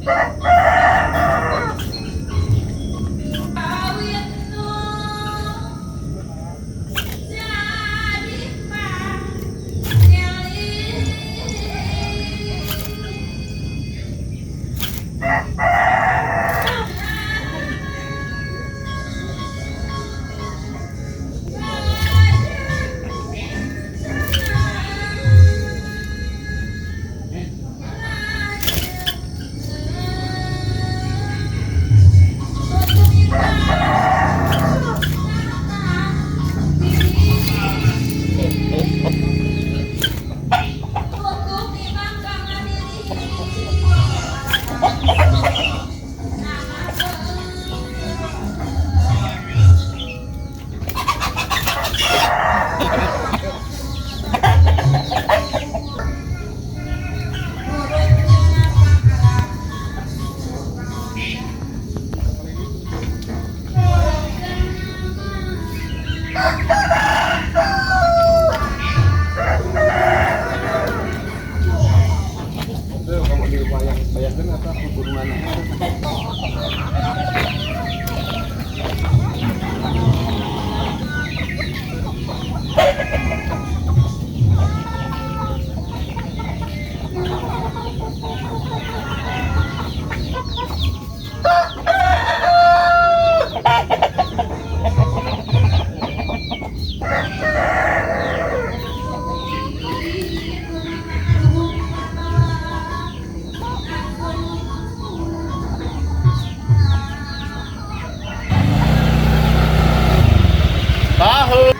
Itu kamu dibayang bayangkan apa pegunungan. Tahu.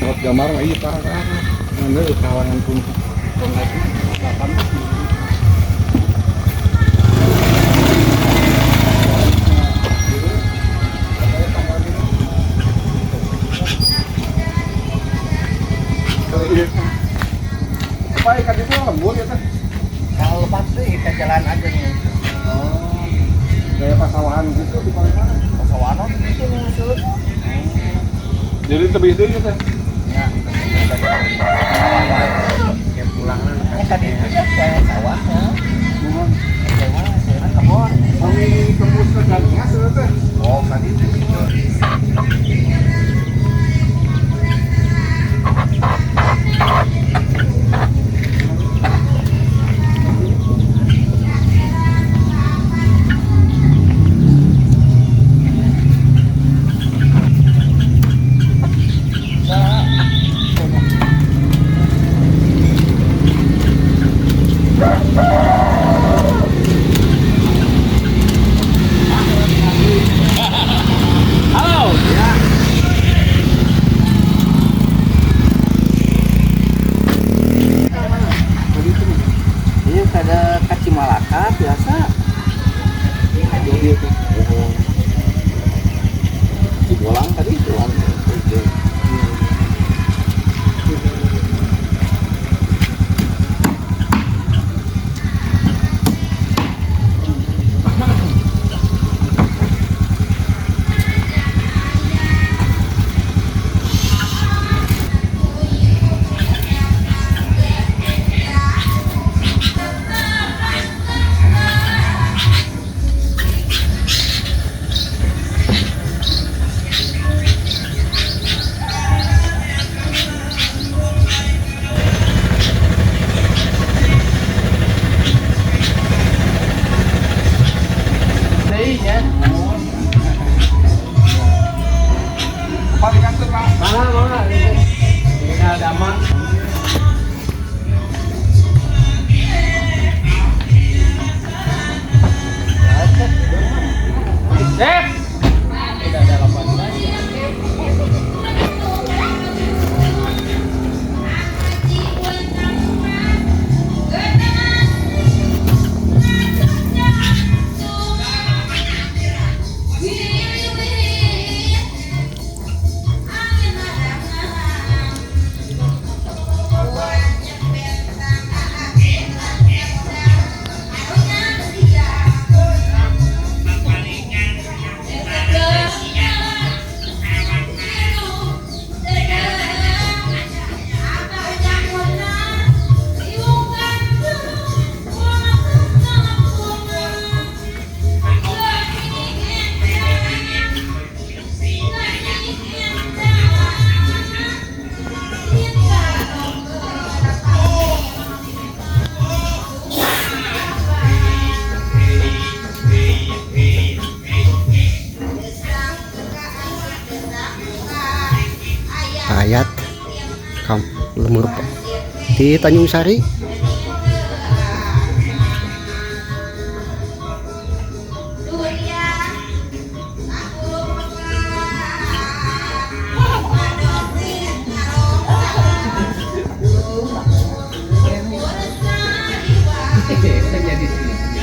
Lewat gambar mah iya parah parah. Mana kalangan pun delapan. Apa ikan itu lembur ya teh? Kalau lepas sih kita jalan aja nih. Oh, kayak pasawahan gitu di paling mana? Pasawahan gitu nih musuh. Jadi tebih deui ya teh? Ya, Kayak pulang lah. Tadi itu ya kayak sawahnya. Mohon. Saya kebon. Kami tembus ke Galingas ya teh? Oh, tadi itu. Halo. Ya. Ini kada Kacimalaka biasa. Jadi itu. Oh. Cibolang tadi tuan. Oke. Pak di kantor, Pak. Mana mana? Ini ada damang. Sip. Tidak ada 18. Ayat kam lemur di Tanjung Sari. Jadi sini.